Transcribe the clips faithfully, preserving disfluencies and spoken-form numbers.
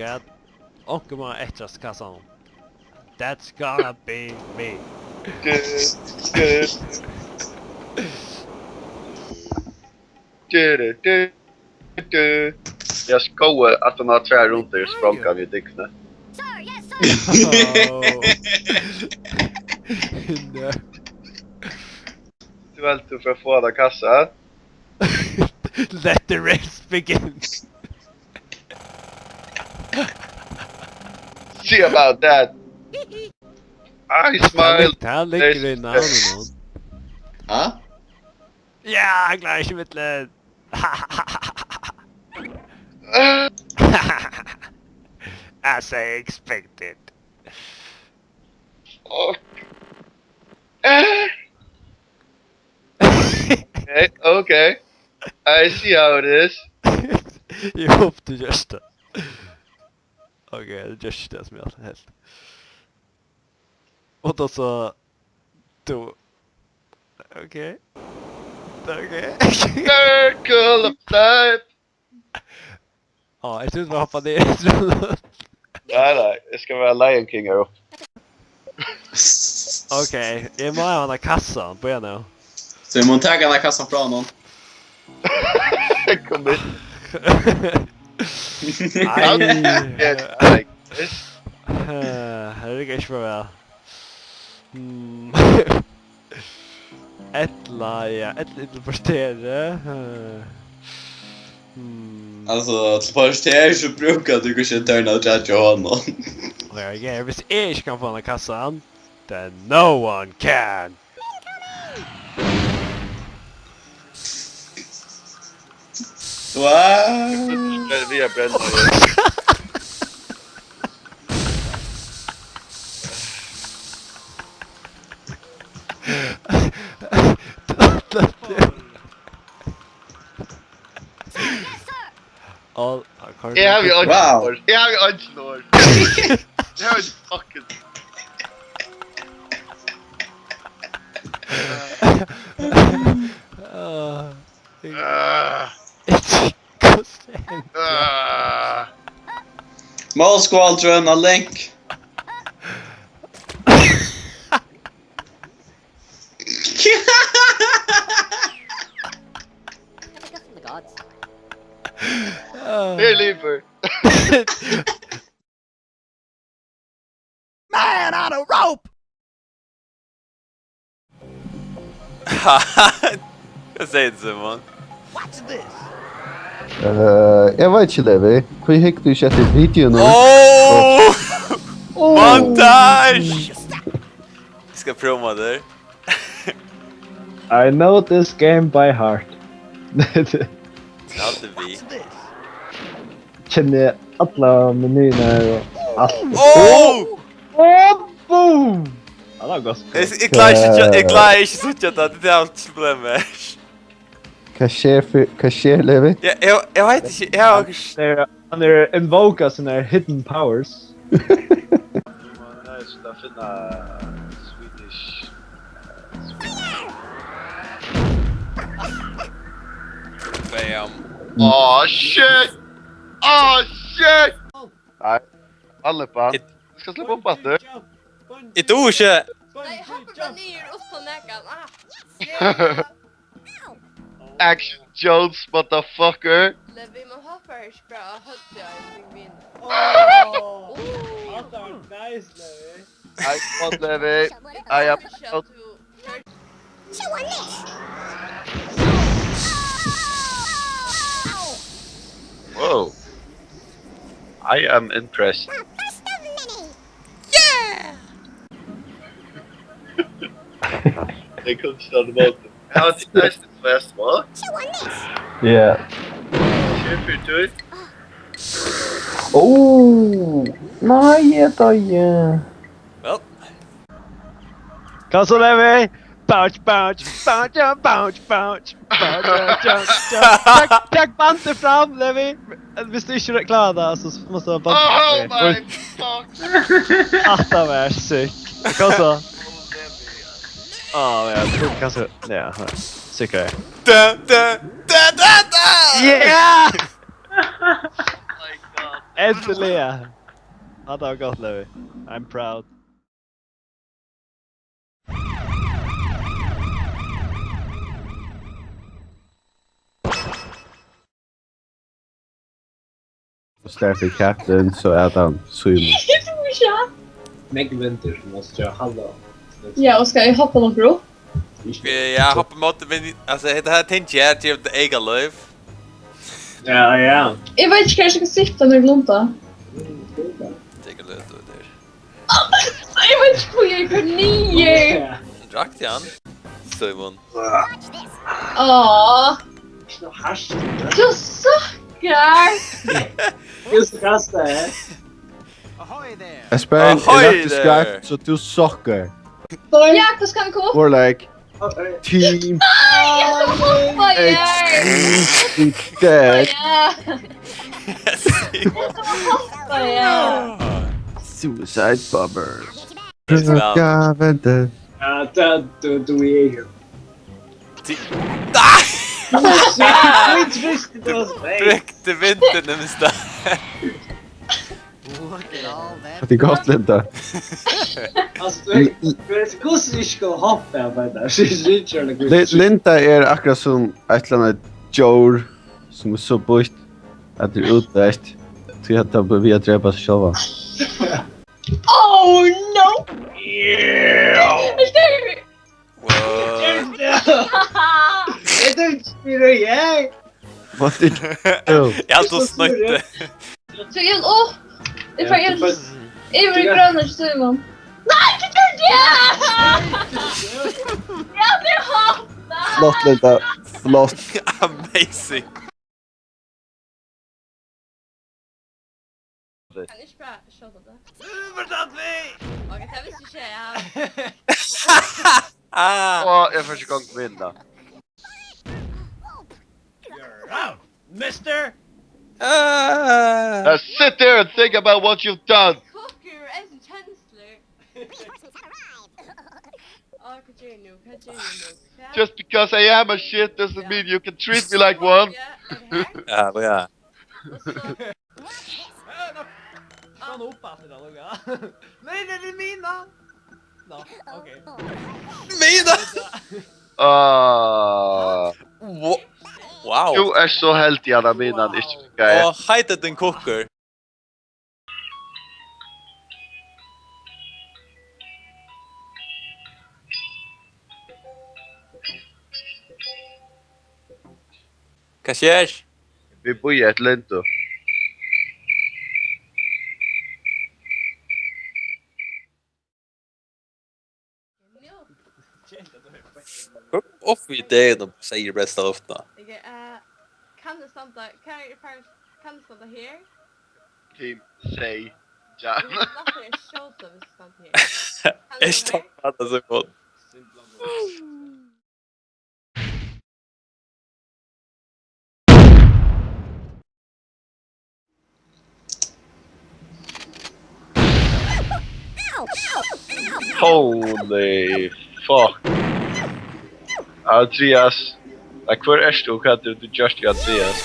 god. Onkur má eftirast kassanum. That's gonna be me. Eg skóði aftan á tvær rundir, sprong hann í dygdini. Sir, yes, sir. Oh. No. Tú heldur tú fert at fáa hana kassa? Let the race begin. See about that. I smile. Tað liggur í navninum. Ha? Ja, hann klárar ikki millum. As I expected. Fuck. Eh, okay, okay. I see how it is. Eg hopi tú gjørdi tað. Ok, tú gjørdi ikki tað sum eg helt. Og tá so... Tú... Ok. Ok. Circle of life. Á, eg trúði tú var hoppað niður. Nei, nei, eg skal vera Lion King her oppe. Ok, eg má hava hana kassan, bíða nú. So eg má taka hana kassan frá honum. Kom inn. Ai. Get, like, this. Eh, her er ikki for væl. Hmm. Ella, ja, ella teleportera. Eh. Hmm. Altso, teleportera, so brúkar tú kanska ein turn at charge honum. Ok, ok, hvis eg ikki kann fáa hana kassan, then no one can. Wow. Vi er brent. All Eg havi einki Wow. orð. Eg havi einki orð. Eg havi einki fucking... Ah, Ah, ikki. Hvussu er hetta? Ah. Mole Squadron, a link. The gods. Ah. Her livur. Man on a rope! Hvat sigur tú, Simon? Eh, eg veit ikki, Levi. Hví hyggur tú ikki eftir videoini? Oh! Oh! Montage! Eg skal prøva tær. I know this game by heart. Haldi við. Kenni alla menyirnar og alt. Oh! Og boom! Ja, det var godt. Eg, eg klári ikki, eg klári ikki at síggja tað, tað er alt problemið. Hvat skjer, fyri, hvat skjer, Levi? Ja, eg, eg veit ikki, eg havi okkurt... Hann er, hann er invoka sine hidden powers. Nice, at finna Swedish. Bam. Oh shit! Oh shit! Nei, Allipa. Eg skal sleppa upp aftur. Eg dugi ikki. Nei, hoppa bara niður upp á nakran. Ah. Action Jones, motherfucker. Levi, man hoppar ikki bara á høvdið á ein pingvin. Oh, nice, Levi. I come on, Levi. I am out. Whoa. I am impressed. They come to the mountain. How did I fast, what? Yeah. Cheer for it. Oh, nei, eg doyði. Well. Hvat so, Levi? Bounce, bounce, bounce, bounce, bounce, bounce, bounce, bounce. Trekk, trekk bandið fram, Levi. Hvis du ikke klarer det, så måste du ha bandið. Oh my fuck! Hatta var sick. Hva så? Ah, ja, jeg tror kanskje... Ja, sikkert. Da, da, da, da, da! Yeah! Oh my god. Endiliga! Hatta var gott, Levi. I'm proud. Og slær fyri kjaftin, so at hann svímir. Eg trúi ikki. Nógv vindur, sum man skal gera halda. Ja, og skal eg hoppa longur upp? Ja, hoppa móti vind, altso, hetta her tengi eg, at geva tað eyka lív. Ja, ja. Eg veit ikki, hvar eg skal sita, nú glunda. Take a look at that. Eg veit ikki, hví eg koyri niður. Drakti hann? Símun. Áh. Ikki nokk hart. Tú sukkar. Just kasta her. Ahoy there. Espen, eg Ahoy rakti there. Skeivt, so tú sukkar. Ja, hvussu kann eg koma upp? More like, Team Nei, eg skal hoppa í X. Dead. Ja. Hoppa í. Suicide bombers. It's about Gavin. Ja, tað, tú, tú er her. Ti-, nei! Shit, we twisted those legs. Brúkti vindin í staðin. Look at all that. Hatta er gott, Linda. Altso, tú veit, tú veit, hvussu eg skal hoppa av, men tað er ikki, ikki, ikki, Li-, Linda er akkurát sum eitt ella annað djór, sum er so býtt, at tað er útdeytt, tí at tað blívur við at drepa seg sjálva. Oh no! Yeah! What? Eg dømdi fyri, ja. What did you do? Eg helt, tú snøgti. So eg vil upp. Eg fari inn. Eg vil grøna til Símun. Nei, hvat gjørdi eg? Ja, tað er hot. Flott, Linda. Flott. Amazing. Kann ikki bara skjóta tað? Fortatt meg! Ok, tað visti ikki eg. Ah. Og eg fari ikki í gongd við tað. You're out, mister! Ah. Now sit there and think about what you've done. Kokkur, ein kensla. Á, hvat ger eg nú? Hvat ger eg nú? Hvat? Just because I am a shit doesn't mean you can treat me like one. Ja, ja. Og so Nei, nei, nei, mina! Nå, ok. Mina! Ah. Wo-, wow. Tú ert so heldig at minan ikki riggaði. Á, heita din kokkur. Hvat skjer? Vit bíða eftir Lindu. Upp í deginum, segði besta ofta. Ok, eh, kann eg standa, kann eg, kann eg standa her? Team, sey, ja. Eg vil lættari skjóta, viss eg standi her. Kann eg standa her? Eg stoppa hana so gott. Holy fuck. Andrias. Nei, hvør ert tú? Hvat hevur tú gjørt við Andrias?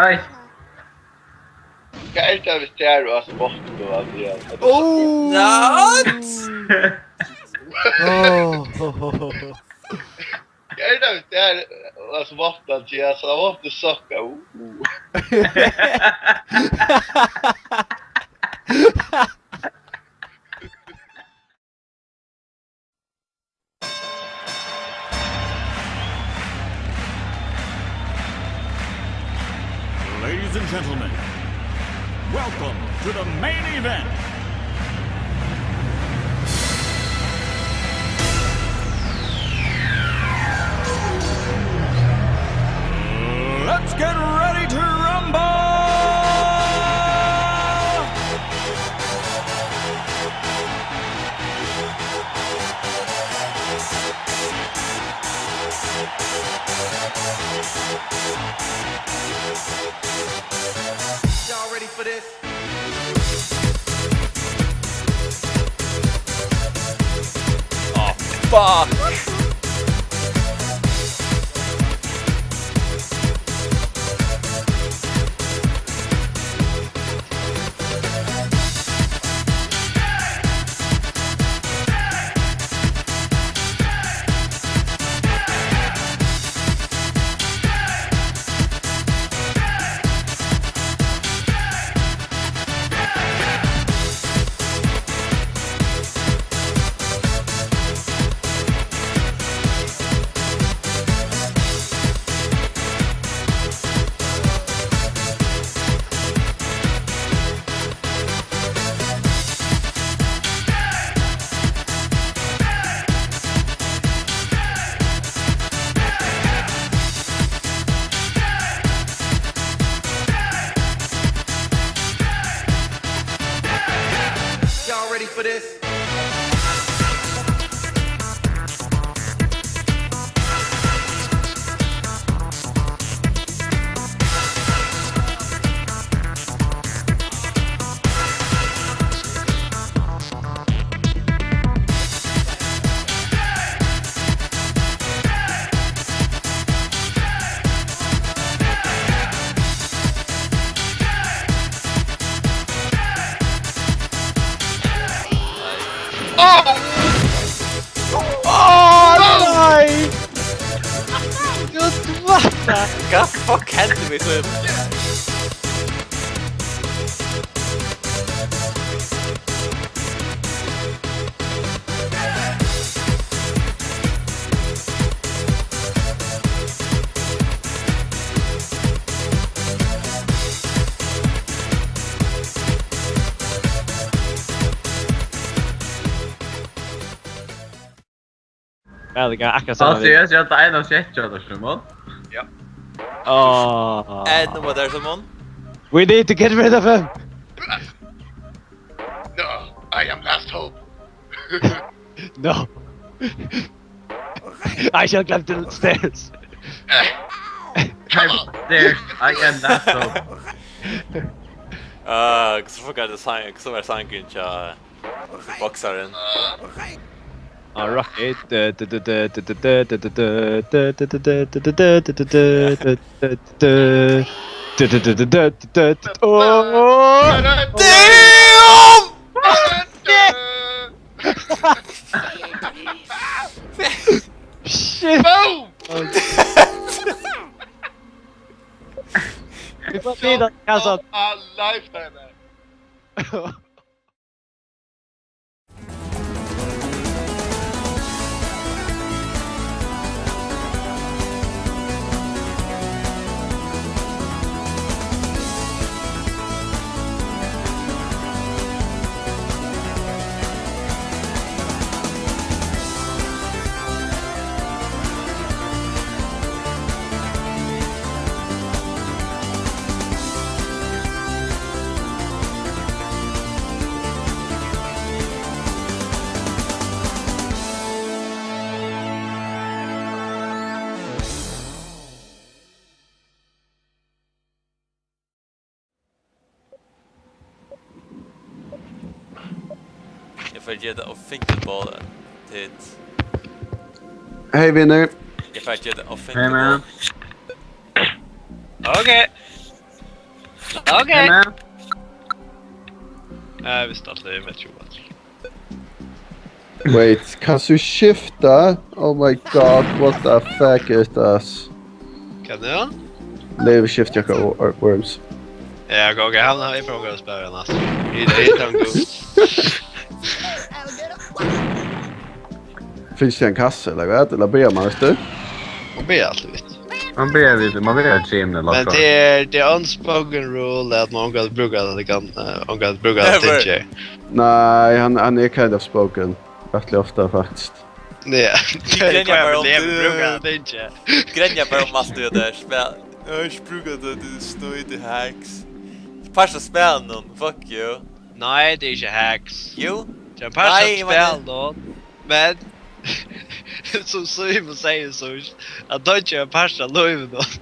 Nei. Hvat er tað við tær og hasum vopninum, Andrias? Oh! What? Oh. Hvat er tað við tær og hasum vopninum, Andrias? Hann vopnið sukkar. Uh. Ladies and gentlemen, welcome to the main event. Get ready to rumble! Y'all ready for this? Oh, fuck! Y'all ready for this? Åh! Åh, nei! Gud, hvat? Hvat fuck hendi við tí? Ja, tað er akkurát sama. Altso, eg sigi at tað er ein av sjetti hjá tær, Simon. Ja. Åh. Enn um at tað er Simon. We need to get rid of him. No, I am last hope. No. I shall climb the stairs. Climb the stairs. I am last hope. Ah, so fuck er tað sang, so er sangurin hjá Boksarin. Ah, rock it. Damn! Shit! Boom! Vit fáa líka kassa. A lifetime. Eg fari at gera tað unthinkable, tit. Hey, vinur. Eg fari at gera tað unthinkable. Hey, man. Ok. Ok. Hey, man. Eh, vit starta við Metro Battle. Wait, kanst tú skifta? Oh my god, what the fuck is this? Hvat er hann? Leave shift, jakka og worms. Ja, ok, ok, hann har, eg prøvi at spæla hann, altso. He, he don't go. Finst tað ein kassa, ella hvat? Ella byrjar man, veitst tú? Man byrjar altíð, veitst tú. Man byrjar við, man byrjar í gym, ella hvat? Men tað er, tað er unspoken rule, at man ongantíð brúkar tað, kann, eh, ongantíð brúkar tað Never. Tingið. Nei, hann, hann er kind of spoken. Rættiliga ofta, faktiskt. Ja, tit grenja bara um, tit brúka tað ikki. Grenja bara um alt, tú, tað er spæl. Eg havi ikki brúk fyri tí, tú snýtir hacks. Part av spælinum, fuck you. Nei, tað er ikki hacks. Jú. Tað er part Nei, av eg meini- spælinum, men sum Símun segði so, at dodge er part av lívinum.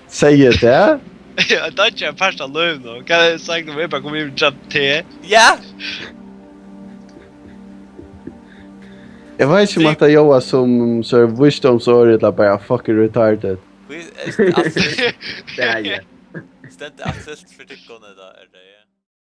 Segði eg tað? Ja, dodge er part av lívinum. Kann eg sagt, um eg bara kom yvir til te? Ja! Eg veit ikki um hatta ljóðar sum so er vísdómsorð ella bara fucking retarded. Hví er st-, alt, Tað er. stendur alt stilt fyri tykkum, ella er tað, ja?